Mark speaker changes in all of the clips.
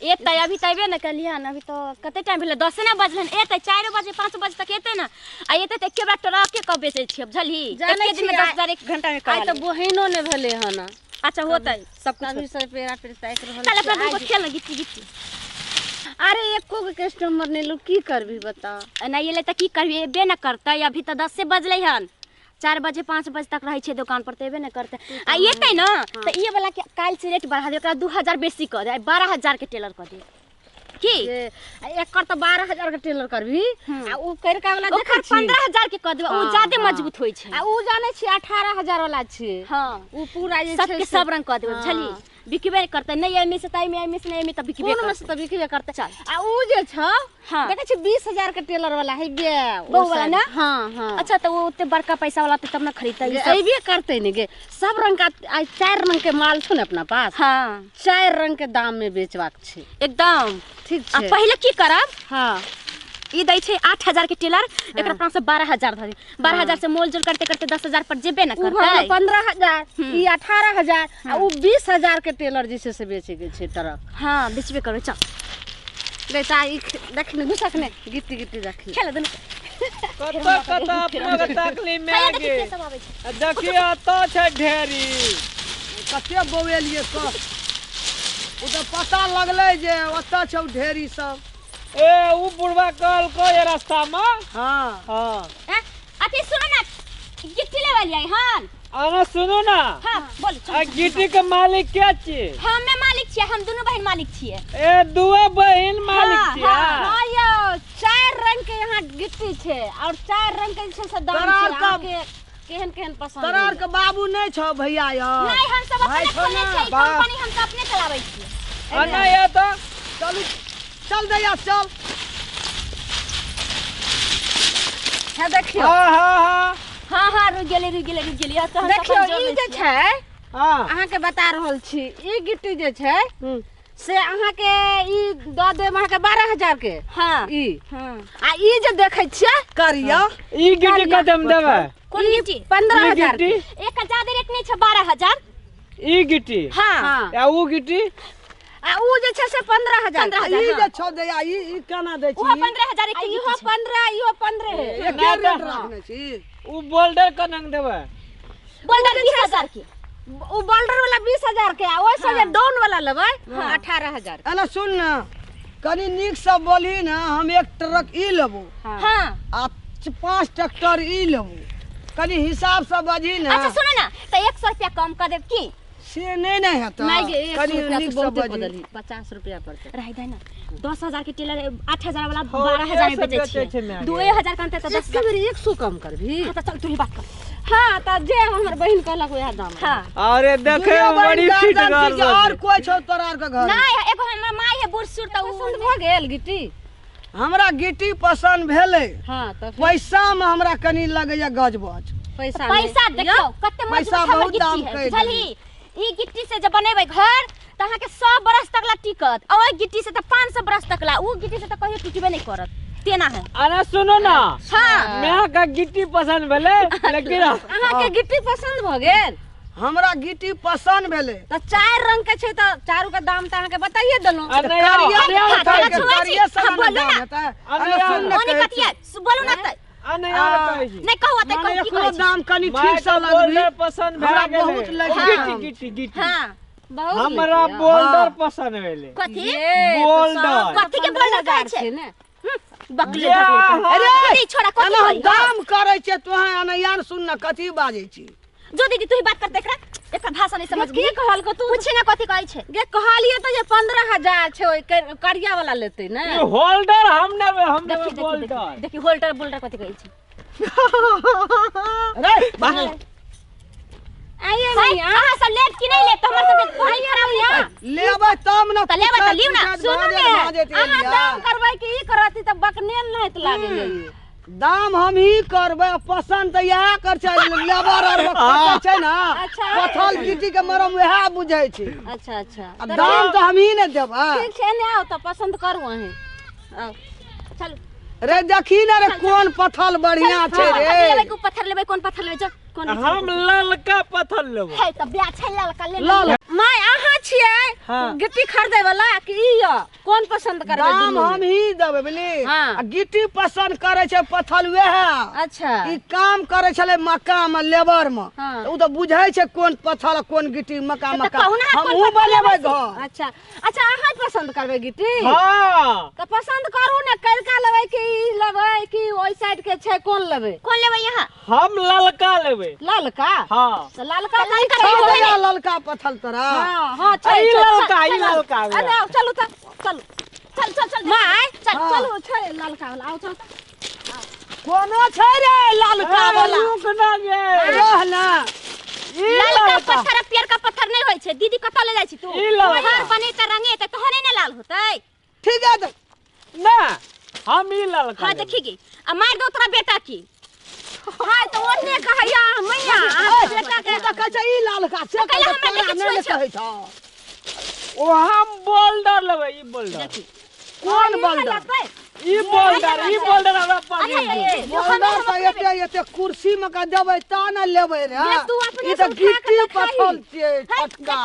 Speaker 1: एतै अभी तऽ अयबे ने केलियै हन। अभी तऽ कते टाइम भेलै? 10 ने बजलै हन। एतै 4 बजे 5 बजे तक एतै ने। आ एतै तऽ एके बेरा ट्रके कऽ बेचै छियै, बुझलही?
Speaker 2: जानै
Speaker 1: एके दिनमे
Speaker 2: छियै,
Speaker 1: 10,000 एक घंटामे
Speaker 2: आइ
Speaker 1: करा
Speaker 2: तऽ
Speaker 1: लेबै।
Speaker 2: बहिनो नहि भेलै हन।
Speaker 1: अच्छा होतै सब कुछ
Speaker 2: तभी
Speaker 1: होतै।
Speaker 2: से पेड़ा पेड़ ताकि रहल
Speaker 1: चल
Speaker 2: छी
Speaker 1: अपना
Speaker 2: आइ।
Speaker 1: दुनू खेल ने गिट्टी गिट्टी।
Speaker 2: अरे एको गो कस्टमर नहि लो, की करबी बता?
Speaker 1: नहि एलै तऽ की करबी? एबे ने करतै। अभी तऽ 10 बजलै हन, 4 बजे 5 बजे तक रहै छै दोकान पर, तऽ एबे ने करतै। आ एतै ने तऽ ई वाला के काल्हि से रेट बढ़ा दे, ओकरा 2000 बेसी कऽ दे, 12,000 के टेलर कऽ दे की।
Speaker 2: ये, आ एकर तऽ 12,000 के टेलर करबी आ उ करिका वाला देखै
Speaker 1: ओकर
Speaker 2: छी
Speaker 1: 15,000 के कऽ देबै, ओ
Speaker 2: हाँ,
Speaker 1: ज्यादे
Speaker 2: हाँ।
Speaker 1: मजबूत होइ छै।
Speaker 2: आ उ जानै छी 18,000 वाला छै।
Speaker 1: हाँ
Speaker 2: उ पूरा जे छै
Speaker 1: सबके सब रंग कऽ देबै,
Speaker 2: हाँ।
Speaker 1: बुझलही? बिकबे करतै। नहि एहिमे से तऽ एहिमे, एहिमे से नहि एहिमे तऽ बिकबे
Speaker 2: कोन में से
Speaker 1: करतै।
Speaker 2: तऽ बिकबे करतै।
Speaker 1: चल।
Speaker 2: आ उ जे छौ
Speaker 1: हाँ।
Speaker 2: देखै छी 20,000 के टेलर वाला है बे ओ
Speaker 1: बहु वाला
Speaker 2: साइड।
Speaker 1: ना?
Speaker 2: हाँ हाँ।
Speaker 1: अच्छा तऽ ओ ओते बड़का पैसा वाला तऽ तब ने खरीदतै ई
Speaker 2: गे,
Speaker 1: सब।
Speaker 2: अयबे करतै ने गे, सब रंग का आइ 4 रंग के माल छौ ने अपना पास।
Speaker 1: हाँ
Speaker 2: 4 रंग के दाम में बेचबाक छै।
Speaker 1: एकदम
Speaker 2: ठीक
Speaker 1: आ
Speaker 2: छै।
Speaker 1: पहिले की करब?
Speaker 2: हाँ
Speaker 1: ई दै छै 8,000 के टेलर, एकरा अपना से 12,000 धरी। 12,000 से मोल जोल करते करते 10,000 पर जेबे ने
Speaker 2: उ भऽ गेल
Speaker 1: करतै।
Speaker 2: 15,000, ई 18,000 आ उ 20,000 के टेलर जे छै से बेचे के छै ट्रक।
Speaker 1: हाँ बेचबे करबै। चल
Speaker 2: गे ता ई देख ने, घुसक ने, गिट्टी गिट्टी देखी।
Speaker 1: खेल दुनू।
Speaker 3: कतऽ कतऽ अपना के तकलीफ में
Speaker 1: हैया
Speaker 3: आ
Speaker 1: देखी
Speaker 3: गे।
Speaker 1: के सब आबै छै।
Speaker 3: आ देखियौ एतऽ छै ढेरी।
Speaker 4: कते बौएलियै कह, ओ तऽ पता लगलै जे ओतऽ छौ ढेरी सब।
Speaker 3: ए उ बुढ़वा कहलको ये रास्ता में।
Speaker 4: हाँ
Speaker 3: हाँ
Speaker 1: हैं? अथी सुनो ना, गिट्टी लेवे लियै हन।
Speaker 3: आना सुनू ना,
Speaker 1: हाँ बोल। चल,
Speaker 3: आ
Speaker 1: चल,
Speaker 3: गिट्टी के मालिक के छी?
Speaker 1: हमे मालिक छियै, हम दुनू बहिन मालिक छियै।
Speaker 3: ए दुए बहिन मालिक
Speaker 1: हाँ,
Speaker 3: छियै?
Speaker 1: हाँ,
Speaker 2: हाँ यौ, 4 रंग के यहाँ गिट्टी छै और 4 रंग के जे छै से दाम
Speaker 4: तोरा
Speaker 2: छै।
Speaker 4: आर का-
Speaker 2: अहाँके केहन केहन पसंद
Speaker 4: तोरा
Speaker 2: होइए?
Speaker 4: आरके बाबू नहि छौ भैया यौ?
Speaker 1: नहीं हम सब
Speaker 4: भाई
Speaker 1: अपने
Speaker 4: छौ
Speaker 1: खोलने
Speaker 4: ना?
Speaker 1: छियै, ई
Speaker 3: बाप।
Speaker 1: कंपनी हम सब अपने चलाबै छियै।
Speaker 3: आ नहि ये तऽ
Speaker 4: चलू चल दैया चल।
Speaker 2: हे देखियौ।
Speaker 3: हाँ हाँ हाँ
Speaker 1: हाँ हाँ रुक गेलै रुक गेलै रुक गेलै। तऽ हम सब
Speaker 2: देखियौ
Speaker 1: अपन जोर
Speaker 2: ई
Speaker 1: लै
Speaker 2: जे
Speaker 1: छियै।
Speaker 2: छै
Speaker 3: हाँ
Speaker 2: अहाँके बता रहल छी, ई गिट्टी जे छै से अहाँके ई दऽ देब अहाँके 12,000 के।
Speaker 1: हाँ
Speaker 2: ई
Speaker 1: हाँ
Speaker 2: आ ई जे देखै छियै
Speaker 4: करिया
Speaker 3: ई गिट्टी कते में देबै?
Speaker 1: कोन गिट्टी?
Speaker 2: 15,000
Speaker 3: ई
Speaker 2: के।
Speaker 3: गिट्टी
Speaker 1: एक ज्यादा रेट नहीं छै, 12,000।
Speaker 3: ई गिट्टी?
Speaker 1: हाँ
Speaker 2: हाँ
Speaker 3: आ उ गिट्टी?
Speaker 2: आ उ जे छै से 15,000 के।
Speaker 1: 15,000।
Speaker 4: ई
Speaker 1: हाँ।
Speaker 4: जे छौ दैया ई केना दै
Speaker 1: उहो
Speaker 4: छी?
Speaker 1: 15,000
Speaker 2: आ
Speaker 1: एक
Speaker 2: इहो
Speaker 1: गिट्टी छै।
Speaker 2: 15, इहो 15।
Speaker 4: एके
Speaker 3: नहि
Speaker 4: रेट
Speaker 3: तऽ-
Speaker 4: राखने छी।
Speaker 3: उ बोल्डर केना देबै?
Speaker 1: बोल्डर 20,000 के।
Speaker 2: उ बोल्डर वाला 20,000 के आ ओहिसँ जे डाउन वाला लेबै 18,000।
Speaker 4: एना सुन ने, कनि नीकसँ बोलही ने। हम एक ट्रक ई लेबो
Speaker 1: हाँ
Speaker 4: आ 5 ट्रैक्टर ई लेबो, कनि हिसाबसँ बजही ने।
Speaker 1: अच्छा सुनो ना, तऽ 100 रुपया कम कऽ देब की?
Speaker 4: से नहि ने हेतौ,
Speaker 2: नहि गे, 100
Speaker 4: कनि
Speaker 2: रुपया तऽ
Speaker 4: नीकसँ
Speaker 2: बहुते
Speaker 4: बजही।
Speaker 2: बदलही, 50 रुपया पड़तै।
Speaker 1: रह दे ना, 10,000 के टेलर 8,000 वाला
Speaker 3: हो,
Speaker 1: 12,000 में
Speaker 3: ये सब
Speaker 1: बेचै
Speaker 3: बेचै छै
Speaker 1: छियै।
Speaker 3: माय गे।
Speaker 1: 2,000 कम तऽ
Speaker 2: एक
Speaker 1: 10,000।
Speaker 2: बेर 100 कम करबही।
Speaker 1: हाँ तऽ चल तू ही बात कर।
Speaker 2: हाँ तऽ जे हमर बहिन कहलक वएह दाम।
Speaker 1: हाँ
Speaker 3: अरे देखे
Speaker 4: दुनिया
Speaker 3: बड़ी
Speaker 4: बहिन
Speaker 3: फिट
Speaker 4: गार्जियन
Speaker 3: घर
Speaker 4: छी कि और कोइ छौ तोरा आरके घर?
Speaker 1: नहीं एगो हमर माय है बूढ़ सूढ़ तऽ उ
Speaker 2: पसंद भऽ गेल गिट्टी?
Speaker 4: हमरा गिट्टी पसंद भेलै।
Speaker 2: हाँ तऽ फिर
Speaker 4: पैसामे हमरा कनि लगैया गजबज।
Speaker 2: पैसा नहि।
Speaker 1: पैसा देखियौ कते
Speaker 4: पैसा
Speaker 1: मजबूत हमर
Speaker 4: बहुत दाम
Speaker 1: गिट्टी है,
Speaker 4: कहि
Speaker 1: बुझलही? ई गिट्टी से जे बनेबै घर तऽ अहाँके 100 बरस तक ला टिकत, आ ओहि गिट्टी से तऽ 500 बरस तक ला, उ गिट्टी से तऽ कहियो टूटबे नहि करत, तेना है।
Speaker 3: अरे सुनो ना,
Speaker 1: हाँ
Speaker 3: मैं का गिट्टी पसंद भेलै लेकिन
Speaker 2: अहाँके गिट्टी पसंद भऽ गेल?
Speaker 4: हमरा गिट्टी पसंद भेलै।
Speaker 2: तऽ 4 रंग के छै तऽ चारू के दाम तऽ अहाँके बताइए देलहुँ।
Speaker 3: अरे नहीं आओ,
Speaker 4: करिया
Speaker 3: अरे आओ,
Speaker 1: हाँ,
Speaker 3: कहै
Speaker 1: चलो,
Speaker 3: छी।
Speaker 1: छुबै छी।
Speaker 4: करिया
Speaker 1: हाँ,
Speaker 4: सामान
Speaker 1: बोलू
Speaker 4: दाम
Speaker 1: ना।
Speaker 4: हेतै।
Speaker 3: अरे
Speaker 4: अरे सुन ने
Speaker 1: ओने
Speaker 4: कहै
Speaker 1: कथिया
Speaker 4: छी।
Speaker 1: बोलू ना तऽ।
Speaker 3: आ नहीं आओ, कहै छी।
Speaker 1: नहीं कहू तऽ
Speaker 4: माने
Speaker 1: कहू की
Speaker 4: एकरो
Speaker 1: कहै छी।
Speaker 4: दाम कनि
Speaker 3: माय
Speaker 4: ठीक से
Speaker 3: के
Speaker 4: लगबी।
Speaker 3: बोल्डर पसंद भए
Speaker 4: हमरा
Speaker 3: गेलै।
Speaker 4: बहुत लागि
Speaker 3: गिट्टी
Speaker 4: गेल।
Speaker 3: गिट्टी गिट्टी।
Speaker 1: हाँ
Speaker 2: बहुत
Speaker 3: हमरा
Speaker 2: लेतियै।
Speaker 3: बोल्डर
Speaker 4: हाँ।
Speaker 3: पसंद भेलै।
Speaker 1: कथी?
Speaker 2: ये, तऽ
Speaker 3: बोल्डर।
Speaker 2: सब
Speaker 1: कथी के बोल्डर कहै छै?
Speaker 2: 15,000 ने।
Speaker 1: बकले
Speaker 3: या,
Speaker 1: धकले।
Speaker 3: हाँ।
Speaker 4: अरे
Speaker 1: दीदी छोड़ा कथी
Speaker 4: एना हम
Speaker 1: कहै?
Speaker 4: दाम करै छियै तोहें एना यार सुन ने कथी बाजै छी।
Speaker 1: जो दीदी तू ही बात कर देख रहा, एकर भाषा नहीं समझ
Speaker 2: की कहलको तू?
Speaker 1: पूछे ना कथी कहै छै।
Speaker 2: गे कहलियै तऽ जे 15,000 छै ओहि करिया वाला लेतै ने।
Speaker 3: ई होल्डर हम नेबै, हम
Speaker 1: देखी
Speaker 3: नेबै
Speaker 1: देखी
Speaker 3: बोल्डर।
Speaker 1: देखी होल्डर बोल्डर कथी कहै छै।
Speaker 4: रे बाहर
Speaker 2: आइए
Speaker 1: भाई,
Speaker 2: नहीं
Speaker 1: अहाँ सब लेब कि नहीं लेब तऽ हमर सबके कोई खराब नहीं है।
Speaker 4: लेबै तब ने।
Speaker 1: तऽ लेबै तऽ लिउ ना।
Speaker 4: पूछैत
Speaker 2: सुनू
Speaker 4: भाजैत
Speaker 2: ने,
Speaker 4: भाजैत
Speaker 2: अहाँ
Speaker 4: एलियै।
Speaker 2: दाम करबै कि ई करती तऽ बकनेल नहि लागे जाइए।
Speaker 4: दाम हम ही करबै, पसंद तऽ इएह कर छै, लेबर आर खटै छै ने।
Speaker 2: अच्छा।
Speaker 4: पथल गिट्टी के मरम वएह बुझै छै।
Speaker 2: अच्छा अच्छा।
Speaker 4: आ दाम तऽ हम ही ने देबै।
Speaker 2: ठीक छै, एने आउ तऽ पसंद करू अहीं। आउ।
Speaker 1: चलू
Speaker 4: रे देखी ने रे कोन पथल बढ़िया छै
Speaker 1: पत्थर
Speaker 4: रे।
Speaker 1: लेबै, कोन पत्थर लेबै, कोन पत्थर लेबै? चल। कोन
Speaker 3: हम ललका पत्थर लेबो।
Speaker 1: है त ब्याह छै ललका ले।
Speaker 4: लाल।
Speaker 2: My अहाँ छियै
Speaker 3: हाँ।
Speaker 2: गिट्टी खरीदे वाला कि ई य कोन पसंद करबै
Speaker 4: दाम
Speaker 2: दुनू
Speaker 4: हम
Speaker 2: में?
Speaker 4: ही देबै बुझली।
Speaker 2: हाँ।
Speaker 4: आ गिट्टी पसंद करै छै पत्थर वएह।
Speaker 2: अच्छा।
Speaker 4: ई काम करै छलै मक्का मे लेबर मे।
Speaker 2: हाँ।
Speaker 4: तऽ ओ तऽ बुझै छै कोन पत्थर आ कोन गिट्टी मक्का
Speaker 1: तऽ
Speaker 4: मक्का।
Speaker 1: कहू ने अहाँ कोन
Speaker 4: हमहूँ
Speaker 1: पत्थर
Speaker 4: बनेबै
Speaker 1: लेबै से।
Speaker 4: घर।
Speaker 2: अच्छा अच्छा, अहाँ पसंद करबै गिट्टी?
Speaker 3: हाँ।
Speaker 2: तऽ पसंद करू ने, करिका लेबै कि ई लेबै कि ओहि साइड के छै, कोन लेबै?
Speaker 1: कोन लेबै अहाँ?
Speaker 3: हम ललका लेबै।
Speaker 2: ललका?
Speaker 3: हाँ।
Speaker 2: तऽ ललका
Speaker 1: तऽ ललका
Speaker 2: छै।
Speaker 1: लेबै।
Speaker 4: छौ ललका पत्थर तोरा?
Speaker 2: हाँ हाँ छै,
Speaker 3: ई
Speaker 2: छै,
Speaker 3: ललका,
Speaker 2: छै,
Speaker 3: ई ललका।
Speaker 2: अरे आओ, चलू तऽ चलू।
Speaker 1: चल चल चल।
Speaker 2: My
Speaker 1: चल।
Speaker 4: हाँ।
Speaker 2: चलू, छै ललका वाला, आओ चल।
Speaker 4: कोनो छै रे ललका वाला?
Speaker 3: रुक ना गे।
Speaker 4: रह ना।
Speaker 3: ई
Speaker 1: ललका
Speaker 3: ललका।
Speaker 1: पत्थर आ पियरका पत्थर नहि होइ छै दीदी, कतऽ ले जाइ छी तू?
Speaker 3: ई ललका।
Speaker 1: घर बनेतै रंगेतै तहने ने लाल होतै।
Speaker 4: ठीक है तऽ।
Speaker 3: ना, हम ई ललका
Speaker 1: हाँ
Speaker 3: लेबै।
Speaker 1: देखी गे, आ मारि दो तोरा बेटा की।
Speaker 2: हाँ तऽ ओने कहैया मैया अहाँ बेटा के
Speaker 4: ई तऽ कहै छै ई ललका से।
Speaker 1: तऽ कैला
Speaker 4: कहै
Speaker 1: हमरा
Speaker 4: तोरा
Speaker 1: देखै
Speaker 4: नहि ने
Speaker 1: छुए छौ?
Speaker 4: कहै छौ।
Speaker 3: ओ हम बोल्डर लेबै, ई बोल्डर।
Speaker 1: देखी।
Speaker 4: कोन बोल्डर?
Speaker 3: ई बोल्डर, ई बोल्डर हमरा
Speaker 1: अच्छा
Speaker 3: पसंद
Speaker 1: ये
Speaker 4: बोल्डर तऽ एते एते कुर्सी मे के देबै ता ने लेबै रे।
Speaker 2: ये तू अपने
Speaker 4: ई
Speaker 2: से
Speaker 4: तऽ
Speaker 2: उठा के
Speaker 4: गिट्टी
Speaker 2: देखाही।
Speaker 4: पत्थर छियै छोटका।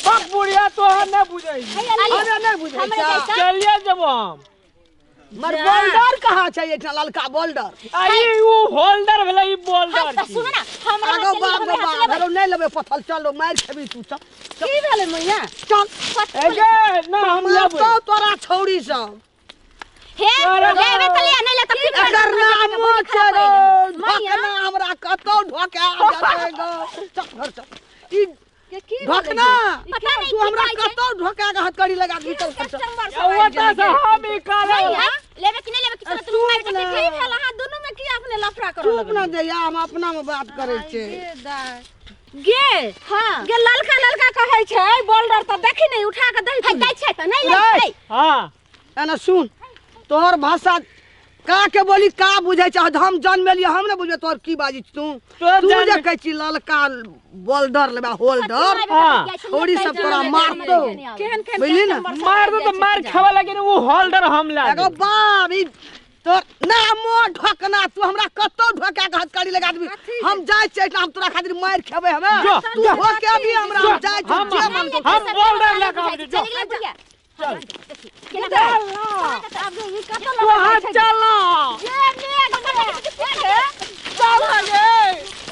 Speaker 3: बाप बुढ़िया तोहर नहि बुझै छी।
Speaker 4: अरे नहि बुझै
Speaker 1: हमरे
Speaker 4: छै।
Speaker 1: जैसा।
Speaker 3: चलिए जेबो हम।
Speaker 4: मगर बोल्डर कहाँ छै एहिठाम ललका बोल्डर?
Speaker 3: आ ई उ होल्डर भेलै, ई
Speaker 1: हाँ
Speaker 3: बोल्डर
Speaker 1: तऽ
Speaker 3: छी।
Speaker 1: सुन ना, हमरा
Speaker 4: आगो
Speaker 1: हाथ
Speaker 4: बाप
Speaker 1: से
Speaker 4: रे
Speaker 1: हमरा हाथ
Speaker 4: बाप,
Speaker 1: लेबै।
Speaker 4: हेरो नहि लेबै पत्थर, चलो मारि खेबी तू, चल।
Speaker 2: की भेलै मैया?
Speaker 4: चल।
Speaker 3: ए गे, ना हम लेबै।
Speaker 4: मारतौ तोरा छौड़ी सब।
Speaker 1: हे
Speaker 3: तोरा-
Speaker 1: लेबै तऽ ले, नहि ले तऽ फिर
Speaker 4: एकर नामो छै रे ढकना, हमरा कतौ ढका जेतै गो। चल घर चल। ई
Speaker 2: के की भेलै
Speaker 4: ढकना
Speaker 1: पता नहि
Speaker 4: तू
Speaker 1: की
Speaker 4: हमरा
Speaker 1: कहै छै।
Speaker 4: कतौ ढका के हथकड़ी लगा के चल घर चल।
Speaker 2: कस्टमर सब
Speaker 3: ओतऽ
Speaker 2: आबि
Speaker 3: से
Speaker 2: गेलै।
Speaker 3: हम ई
Speaker 1: नहीं
Speaker 3: करब।
Speaker 1: है, लेबै कि नहि लेबै कि तोरा दुनू मारि के
Speaker 4: ना।
Speaker 2: की भेल अहाँ दुनू में की अपने लफड़ा करऽ
Speaker 4: चुप
Speaker 2: लगलियै?
Speaker 4: न दैया, हम अपना में बात करै छियै।
Speaker 2: गे दाइ। गे
Speaker 1: हाँ
Speaker 2: गे ललका ललका कहै छै बोल्डर तऽ देखी नहि उठा के दही
Speaker 1: है दै छै तऽ नहि लै
Speaker 4: रे।
Speaker 1: छै।
Speaker 3: हाँ।
Speaker 4: एना सुन, तोहर भाषा का के बोली का बुझै छै? हम जन्मेलियै हम ने बुझबै तोहर की बाजै छी तू।
Speaker 3: तोहर
Speaker 4: तू जे
Speaker 3: जन्म-
Speaker 4: कहै छी ललका बोल्डर लेबै होल्डर,
Speaker 3: हाँ।
Speaker 4: छौड़ी सब तोरा मारतौ।
Speaker 2: केहन केहन
Speaker 4: बुझली ने?
Speaker 2: कस्टमर सब
Speaker 3: मार
Speaker 2: आबि
Speaker 3: दे
Speaker 2: जाइ
Speaker 3: तऽ
Speaker 2: छै
Speaker 3: मार
Speaker 2: पूजा।
Speaker 3: खेबा लेकिन उ होल्डर हम लए
Speaker 4: एगो
Speaker 3: लेबै।
Speaker 4: बाप ई तोर ना मो ढकना, तू हमरा कतौ ढका के हथकड़ी लगा देबी। हम जाइ छियै एहिठाम, हम तोरा खातिर मारि खेबै हमे।
Speaker 3: जो,
Speaker 4: तू
Speaker 3: जो।
Speaker 4: हो के भी हमरा हम जाइ छियै
Speaker 3: हम-
Speaker 4: जे मन
Speaker 3: हम बोल्डर लए के आबै छी, जो।
Speaker 1: चलि गेलै बुढ़िया।
Speaker 3: चल।
Speaker 1: केना
Speaker 3: चल ना।
Speaker 2: आब ई कतऽ
Speaker 3: तू
Speaker 2: लगा
Speaker 3: हाथ
Speaker 2: छै?
Speaker 3: चल ना।
Speaker 2: गे मेघ गे।
Speaker 3: चल ना गे।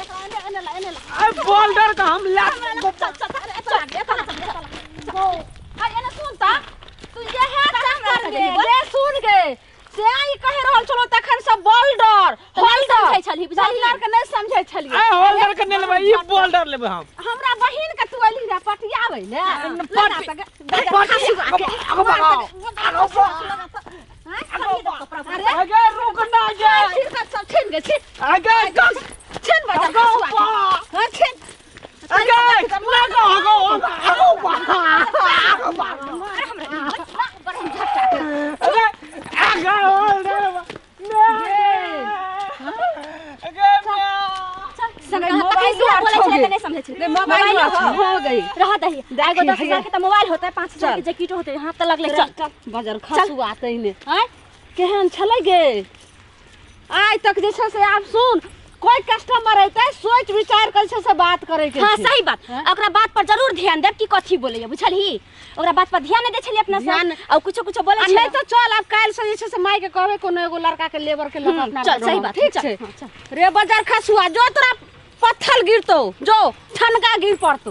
Speaker 2: एकरा एने एने ला, एने ला।
Speaker 3: अरे बोल्डर के हम लए
Speaker 2: चल चल, अरे एतऽ ला, एतऽ ला, एतऽ ला। अरे एने सुन तऽ, तू इएह चक्कर गे, गे सुन गे, से ई कहि रहल छलौ तखन से बोल्डर,
Speaker 1: नहि
Speaker 2: होल्डर।
Speaker 1: समझै छलही, बुझलही?
Speaker 2: होल्डर के नहि समझै छलियै।
Speaker 3: ए होल्डर के नहि लेबै, ई बोल्डर लेबै हम।
Speaker 2: हमरा बहिन के तू अयली रहे पटियाबै ने।
Speaker 3: पटि-
Speaker 2: पटी
Speaker 3: आगो बढ़ाओ, आगो बढ़ाओ।
Speaker 2: अरे
Speaker 3: अगे रुक ना गे।
Speaker 2: छिन के सब छिन गे, छिन
Speaker 3: अगे गस
Speaker 2: छिन बजा
Speaker 3: आगो
Speaker 2: हसुआ के।
Speaker 3: बढ़ा।
Speaker 2: हाँ, छिन।
Speaker 3: अगे लगो आगो आगो बढ़ा, आगो बढ़ा। अरे आगे होल्डर अगे
Speaker 1: तखन सुना बोलै छलै तऽ नहि समझै छलै।
Speaker 2: मोबाइल हो गई।
Speaker 1: रह दही, एगो 10,000 के तऽ मोबाइल होतै, 5,000 के
Speaker 2: चल।
Speaker 1: जैकेट होतै, हाथ तऽ लगलै। चल
Speaker 2: चल बजर खसुआ तहिने आँय केहन छलै गे। आइ तक जे छै से आब सुन, कोई कस्टमर अयतै सोच विचार कर छै से बात करे के
Speaker 1: हाँ
Speaker 2: छै।
Speaker 1: सही बात।
Speaker 2: हाँ?
Speaker 1: ओकरा बात पर जरूर ध्यान देब कि कथी बोलैया, बुझलही? ओकरा बात पर ध्यान नहि दै छलियै अपना
Speaker 2: ध्यान-
Speaker 1: सब आ कुछो कुछो बोलै
Speaker 2: आ
Speaker 1: छलै।
Speaker 2: नहि तऽ चल आब काल्हि से जे छै से माय के कहबै कोनो एगो लड़का के लेबर के लऽ कऽ अपना
Speaker 1: चल,
Speaker 2: लग
Speaker 1: सही
Speaker 2: रहब।
Speaker 1: बात,
Speaker 2: ठीक
Speaker 1: चल,
Speaker 2: छै।
Speaker 1: हाँ, चल।
Speaker 2: रे बजर खसुआ, जो तोरा पत्थर गिरतौ, जो ठनका गिर पड़तौ।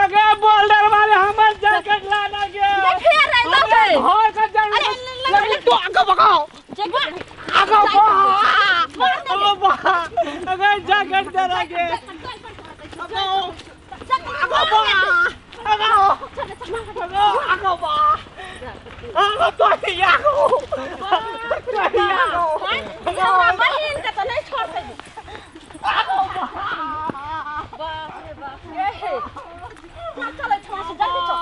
Speaker 3: अगे बोल्डर वाले हमर जैकेट लाना गे।
Speaker 2: फेर अयलौ गे।
Speaker 3: घर का जरूरत लेकिन तू आगो भगाओ, आगो बढ़ा, आगो बढ़ा। अगे जैकेट दे रहा गे। आगो आगो बढ़ा, आगो आगो आगो बढ़ा, आगो तो ही आगो तो ही आगो।
Speaker 2: हमरा बहिन के तऽ नहि छोड़तै। बाप रे बाप रे, चल चलै छौ से जल्दी चल,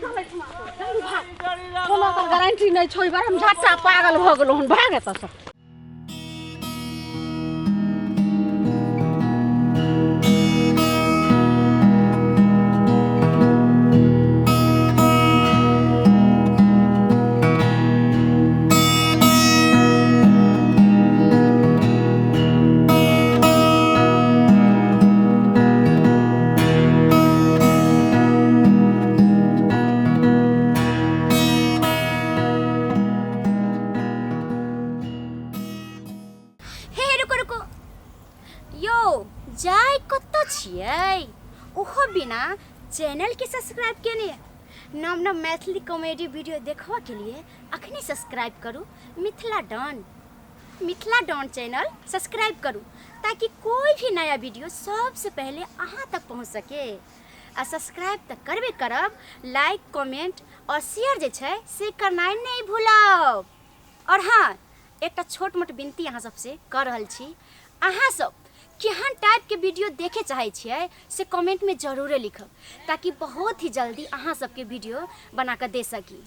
Speaker 2: चलै छौ जल्दी भाग। कोनो ओकर गारंटी नहि छौ, ई बार हम झट्टा पागल भऽ गेलहुँ हन, भाग एतऽ सँ।
Speaker 1: छियै ओहो बिना चैनलके सब्सक्राइब केने। नव नव मैथिली कॉमेडी वीडियो देखबऽके लिए अखने सब्सक्राइब करू Mithila Don, Mithila Don channel subscribe करू ताकि कोई भी नया वीडियो सबसे पहले अहाँ तक पहुँच सके। आ सब्सक्राइब तऽ करबे करब, लाइक कमेंट और शेयर जे छै से करनाइ नहि भूलब। और हाँ, एकटा छोट मोट विनती अहाँ सबसे कऽ रहल छी, अहाँ सब केहन टाइपके वीडियो देखे चाहै छियै से कमेंटमे जरूरे लिखब ताकि बहुत ही जल्दी अहाँ सबके वीडियो बना कऽ दे सकी।